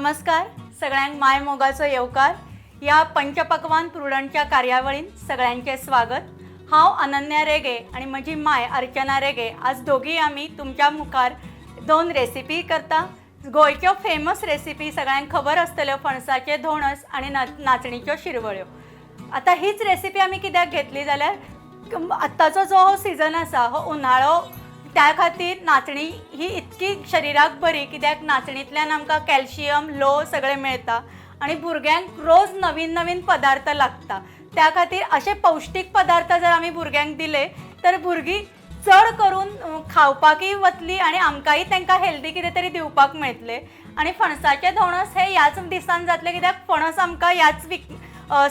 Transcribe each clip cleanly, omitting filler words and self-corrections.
नमस्कार सगळ्यांक माय मोगाचो येवकार. ह्या पंचपक्वान प्रुडंटच्या कार्यावळीन सगळ्यांचें स्वागत. हांव अनन्या रेगे आनी म्हजी माय अर्चना रेगे. आज दोगीय आमी तुमच्या मुखार दोन रेसिपी करता. गोंयच्यो फेमस रेसिपी सगळ्यांक खबर आसतल्यो, फणसाचे धोणस आनी नाचणीच्यो शिरवळ्यो. आतां हीच रेसिपी आमी कित्याक घेतली जाल्यार आत्ताचो जो हो सिजन आसा हो उन्हाळो, त्या खातीर नाचणी ही इतकी शरिराक बरी, कित्याक नाचणींतल्यान आमकां कॅल्शियम लो सगळें मेळटा आनी भुरग्यांक रोज नवीन नवीन पदार्थ लागता. त्या खातीर अशे पौश्टीक पदार्थ जर आमी भुरग्यांक दिले तर भुरगीं चड करून खावपाकय वतली आनी आमकांय तांकां हेल्दी कितें तरी दिवपाक मेळटलें. आनी फणसाचे धोणस हे ह्याच दिसान जातले, कित्याक फणस आमकां ह्याच वीक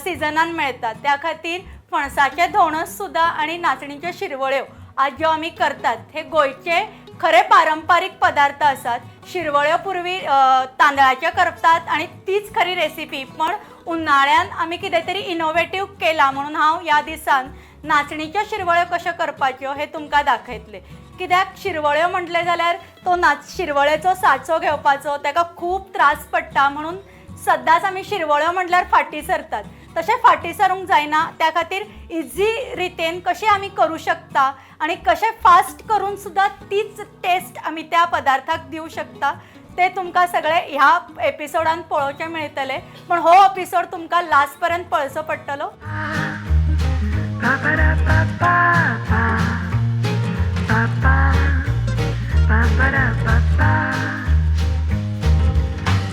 सिजनान मेळटा. त्या खातीर फणसाचे धोणस सुद्दां आनी नाचणीच्यो शिरवळ्यो आज ज्यो आमी करतात हे गोंयचे खरे पारंपारीक पदार्थ आसात. शिरवळ्यो पुर्वी तांदळाच्यो करतात आनी तीच खरी रेसिपी, पण उन्हाळ्यान आमी कितें तरी इनोवेटीव केलां म्हणून हांव ह्या दिसान नाचणीच्यो शिरवळ्यो कश्यो करपाच्यो हें तुमकां दाखयतलें. कित्याक शिरवळ्यो म्हटलें जाल्यार तो नाच शिरवळ्याचो साचो घेवपाचो ताका खूब त्रास पडटा, म्हणून सद्दांच आमी शिरवळ्यो म्हटल्यार फाटीं सरतात. तशें फाटीं सरूंक जायना, त्या खातीर इजी रितीन कशें आमी करूं शकता आनी कशें फास्ट करून सुद्दां तीच टेस्ट आमी त्या पदार्थाक दिवं शकता ते तुमकां सगळें ह्या एपिसोडान पळोवचें मेळटलें. पूण हो एपिसोड तुमकां लास्ट पर्यंत पळोवचो पडटलो. Ba-ba-da-ba-ba-ba. Ba-ba. Ba-ba-da-ba-ba.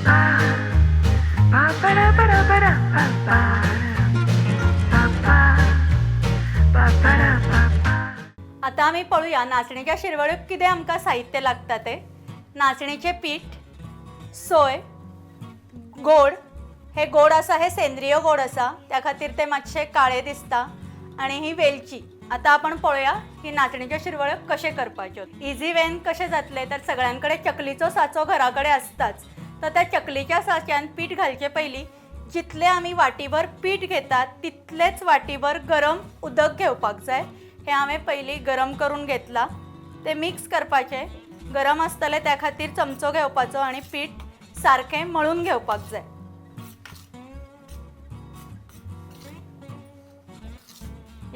Ba. Ba-ba-da-ba-da-ba-da-ba-ba. Ba-ba. Ba-ba-da-ba-ba. आतां आमी पळोवया नाचणीच्या शिरवळ्यो कितें आमकां साहित्य लागता तें. नाचणीचें पीठ, सोय, गोड, हे गोड आसा हे सेंद्रीय गोड आसा त्या खातीर ते मातशे काळे दिसता, आनी ही वेलची. आतां आपण पळोवया की नाचणीच्यो शिरवळ्यो कशें करपाच्यो. इजी वेन कशें जातलें तर सगळ्यां कडेन चकलीचो साचो घरा कडेन आसताच, तर त्या चकलीच्या साच्यान पीठ घालचे पयलीं जितलें आमी वाटीभर पीठ घेतात तितलेंच वाटीभर गरम उदक घेवपाक जाय. हें हांवें पयलीं गरम करून घेतलां, तें मिक्स करपाचें. गरम आसतलें त्या खातीर चमचो घेवपाचो आनी पीठ सारकें मळून घेवपाक जाय.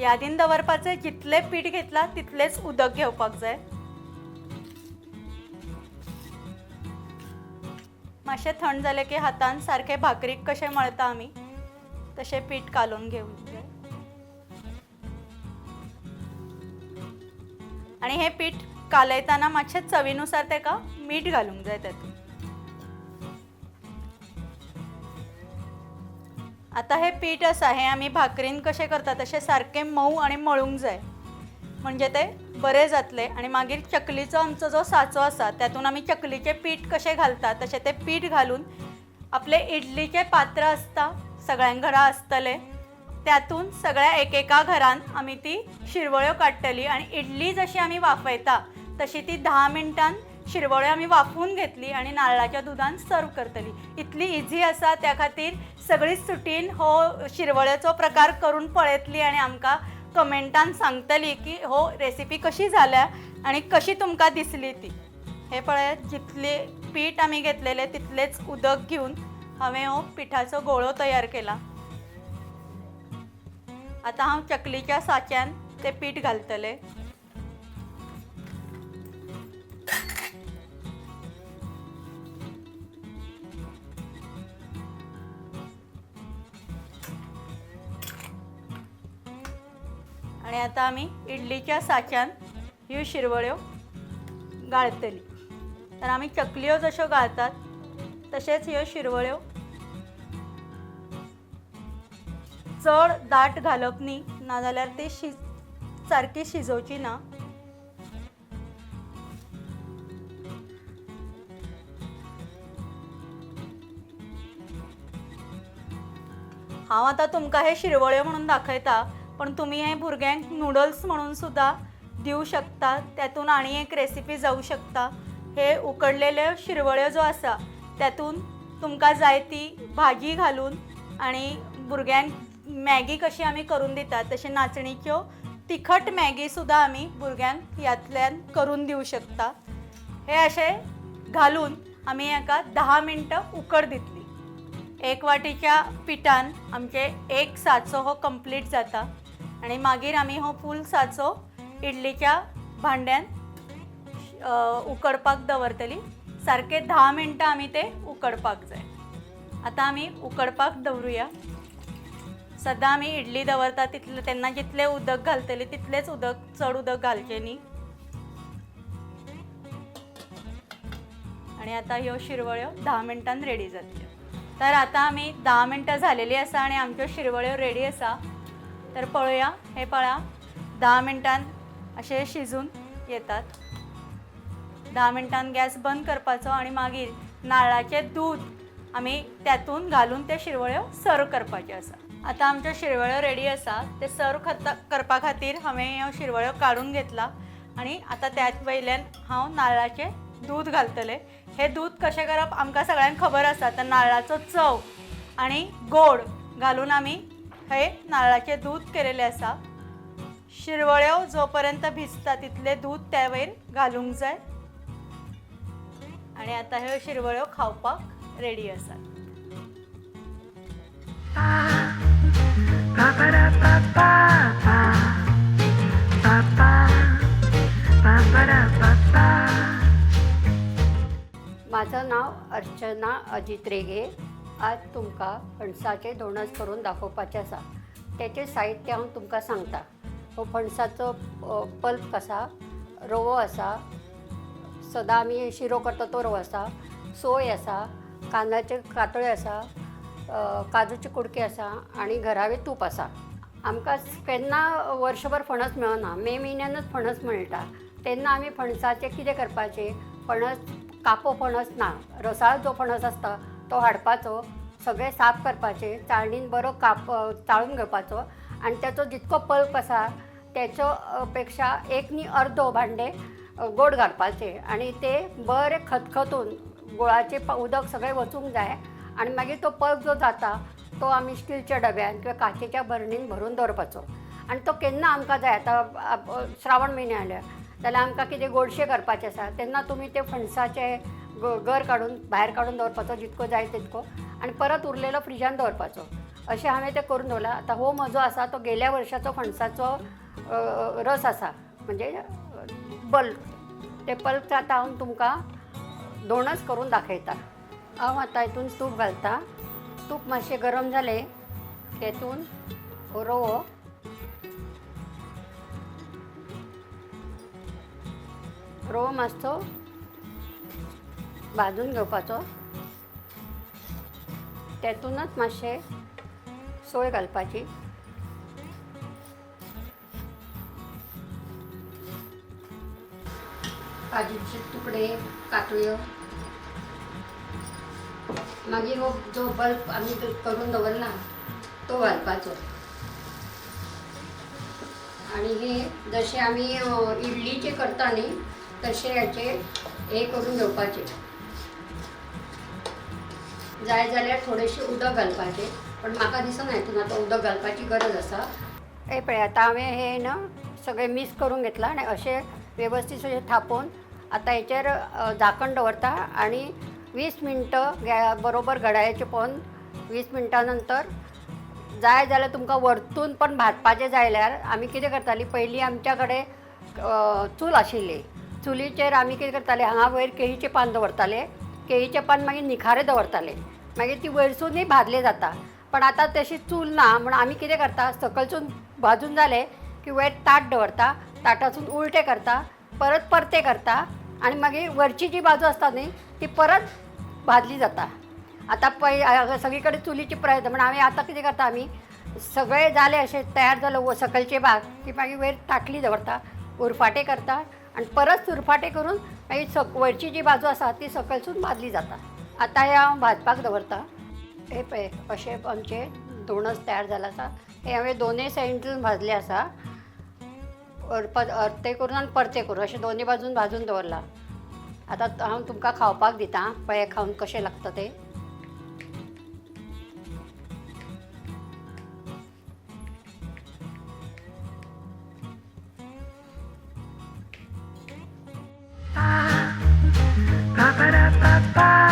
यादीन दवरपाचें, जितलें पीठ घेतलां तितलेंच उदक घेवपाक जाय. मातशें थंड जालें की हातान सारकें भाकरीक कशें मळता आमी तशें पीठ कालोवन घेवंक जाय. आनी हें पीठ कालयतना मातशें चवीनुसार ताका मीठ घालूंक जाय तातूंत. आतां हें पीठ आसा हें आमी भाकरीन कशें करता तशें सारकें मोव आनी मळूंक जाय, म्हणजे तें बरें जातलें. आनी मागीर चकलीचो आमचो जो साचो आसा तातूंत आमी चकलीचें पीठ कशें घालता तशें तें पीठ घालून आपलें इडलीचें पात्र आसता सगळ्यां घरा आसतलें, त्यातून सगळ्या एकेका घरान आमी ती शिरवळ्यो काडटली. आनी इडली जशी आमी वाफयता तशी ती 10 मिनटान शिरवळ्यो आमी वाफून घेतली आनी नारळाच्या दुदान सर्व करतली. इतली इजी आसा, त्या खातीर सगळीच सुटीन हो शिरवळ्याचो प्रकार करून पळयतली आनी आमकां कमेंटान सांगतली की हो रेसिपी कशी जाल्या आनी कशी तुमकां दिसली ती. हे पळयात, जितले पीठ आमी घेतलेले तितलेंच उदक घेवन हांवें हो पिठाचो गोळो तयार केला. आतां हांव चकलीच्या साच्यान तें पीठ घालतलें. आनी आतां आमी इडलीच्या साच्यान ह्यो शिरवळ्यो गाळतली. तर आमी चकल्यो जश्यो गाळतात तशेंच ह्यो शिरवळ्यो चड दाट घालप न्ही, नाजाल्यार ती सारकी शिजोवची ना. हांव आतां तुमकां हे शिरवळ्यो म्हणून दाखयता, पण तुमी हे भुरग्यांक नुडल्स म्हणून सुद्दां दिवं शकता. त्यातून आनी एक रेसिपी जावं शकता. हे उकडलेल्यो शिरवळ्यो जो आसा त्यातून तुमकां जाय ती भाजी घालून आनी भुरग्यांक मॅगी कशी आमी करून दितात तशें नाचणीच्यो तिखट मॅगी सुद्दां आमी भुरग्यांक ह्यांतल्यान करून दिवं शकता. हे अशें घालून आमी हाका 10 मिनटां उकड दितली. 1 वाटीच्या पिठान आमचे 1 साचो हो कंप्लीट जाता आनी मागीर आमी हो फूल साचो इडलीच्या भांड्यान उकडपाक दवरतली. सारके 10 मिनटां आमी ते उकडपाक जाय. आतां आमी उकडपाक दवरुया. सदां आमी इडली दवरता तितले तेन्ना जितलें उदक घालतली तितलेंच उदक, चड उदक घालचें न्ही. आनी आतां ह्यो शिरवळ्यो 10 मिनटान रेडी जातल्यो. तर आतां आमी 10 मिनटां झालेली आसा आनी आमच्यो शिरवळ्यो रेडी आसा. तर पळोवया, हे पळया 10 मिनटान अशे शिजून येतात. 10 मिनटान गॅस बंद करपाचो आनी मागीर नारळाचें दूद आमी त्यातून घालून ते शिरवळ्यो सर्व करपाच्यो आसा. आतां आमच्यो शिरवळ्यो रेडी आसा. ते सर्व करपा खातीर हांवें ह्यो शिरवळ्यो काडून घेतला आनी आतां त्याच वयल्यान हांव नारळाचें दूद घालतलें. हें दूद कशें करप आमकां सगळ्यांक खबर आसा. तर नारळाचो चव आनी गोड घालून आमी हे नारळाचें दूद केलेलें आसा. शिरवळ्यो जो पर्यंत भिजता तितलें दूद त्या वयर घालूंक जाय. आनी आतां ह्यो शिरवळ्यो खावपाक रेडी आसात. Pa pa da pa pa pa pa pa pa pa da pa pa. माझं नाव अर्चना अजित रेगे. आज तुमकां फणसाचे धोणस करून दाखोवपाचें आसा. तेचें साहित्य हांव तुमकां सांगता. हो फणसाचो पल्प आसा, रवो आसा, सदां आमी शिरो करता तो रवो आसा, सोय आसा, कांद्याचे कातळे आसा, काजूचे कुडके आसा आनी घरावें तूप आसा. आमकां केन्ना वर्सभर फणस मेळना, मे म्हयन्यानूच फणस मेळटा. तेन्ना आमी फणसाचें कितें करपाचें, फणस कापो फणस ना, रसाळ जो फणस आसता तो हाडपाचो, सगळें साफ करपाचें, चाळणीन बरो काप चाळून घेवपाचो आनी ताचो जितको पल्प आसा तेचो पेक्षा 1 न्ही अर्दो भांडे गोड घालपाचें आनी ते बरें खतखतून गोळाचें उदक सगळें वचूंक जाय. आनी मागीर तो पल्प जो जाता तो आमी स्टीलच्या डब्यान किंवा काचेच्या भरणीन भरून दवरपाचो. आनी तो केन्ना आमकां जाय, आतां श्रावण म्हयने आयल्या जाल्यार आमकां कितें गोडशें करपाचें आसा तेन्ना तुमी ते फणसाचे गर काडून भायर काडून दवरपाचो जितको जाय तितको आनी परत उरलेलो फ्रिजान दवरपाचो. अशें हांवें तें करून दवरलां. आतां हो म्हजो आसा तो गेल्या वर्साचो फणसाचो रस आसा, म्हणजे बल्क. ते पल्क आतां हांव तुमकां धोणस करून दाखयता. हांव आतां हितून तूप घालता. तूप मातशें गरम जालें तेतून रवो, रवो मातसो भाजून घेवपाचो, तेतूनच मातशें सोय घालपाची. काजूचे तुकडे, कातळ्यो, मागीर हो जो बल्ब आमी करून दवरला तो घालपाचो. आनी हे जशे आमी इडलीचे करता न्ही तशे हाचे हे करून घेवपाचे. जाय जाल्यार थोडेशें उदक घालपाचें, पण म्हाका दिसना हितून आतां उदक घालपाची गरज आसा. हे पळय आतां हांवें हें ना सगळें मिक्स करून घेतलां आनी अशें वेवस्थीत अशें थापोवन आतां हेचेर झाकण दवरता आनी 20 मिनटं बरोबर घडायेचें पळोवन 20 मिनटां नंतर जाय जाल्यार तुमकां वरतून पण भाजपाचें जाल्यार आमी कितें करतालीं, पयलीं आमच्या कडेन चूल आशिल्ली. चुलीचेर आमी कितें करताले, हांगा वयर केळीचें पान दवरताले, केळीचें पान मागीर निखारे दवरताले, मागीर ती वयरसुनूय भाजले जाता. पण आतां तशी चूल ना म्हूण आमी कितें करता, सकलसून भाजून जालें की वयर ताट दवरता, ताटासून उलटें करता, परत परतें करता आनी मागीर वरची जी बाजू आसता न्ही ती परत भाजली जाता. आतां पळय सगळी कडेन चुलीची प्रयत्न म्हण आमी आतां कितें करता, आमी सगळें जालें अशें तयार जालो सकलचे भाग की मागीर वयर ताटली दवरता, उरफाटें करता आनी परत उरफाटें करून मागीर वयरची जी बाजू आसा ती सकलसून भाजली जाता. आतां हें हांव भाजपाक दवरता. हे पळय अशें आमचें धोणस तयार जालां आसा. हें हांवें दोनूय सायडीन भाजलें आसा, अर्ते करून आनी परते करून अशें दोनूय बाजून भाजून दवरलां. आतां हांव तुमकां खावपाक दिता, पळय खावन कशें लागता तें. Pa pa da pa pa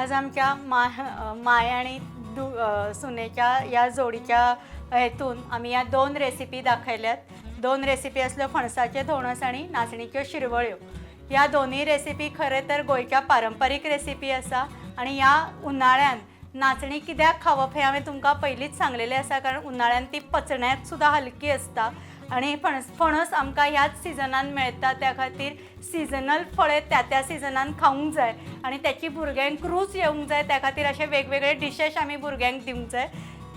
आज आमच्या माय आनी सुनेच्या ह्या जोडीच्या हेतून आमी ह्या दोन रेसिपी दाखयल्यात. दोन रेसिपी आसल्यो फणसाचे धोणस आनी नाचणीच्यो शिरवळ्यो. ह्या दोनूय रेसिपी खरें तर गोंयच्या पारंपारीक रेसिपी आसा आनी ह्या उन्हाळ्यान नाचणी कित्याक खावप हें हांवें तुमकां पयलींच सांगलेलें आसा, कारण उन्हाळ्यान ती पचण्याक सुद्दां हलकी आसता आनी फणस आमकां ह्याच सिजनान मेळटा, त्या खातीर सिजनल फळें त्या त्या सिजनान खावंक जाय आनी त्याची भुरग्यांक रूच येवंक जाय, त्या खातीर अशे वेगवेगळे डिशेस आमी भुरग्यांक दिवंक जाय.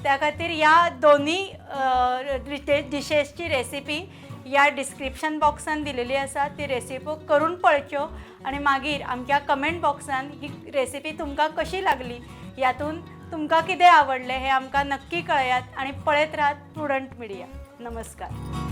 त्या खातीर ह्या दोनूय डिशेसची रेसिपी ह्या डिस्क्रिप्शन बॉक्सान दिलेली आसा, ती रेसिपी करून पळोवच्यो आनी मागीर आमच्या कमेंट बॉक्सान ही रेसिपी तुमकां कशी लागली, ह्यातून तुमकां कितें आवडलें हें आमकां नक्की कळयात आनी पळयत राहात प्रुडंट मिडिया. नमस्कार.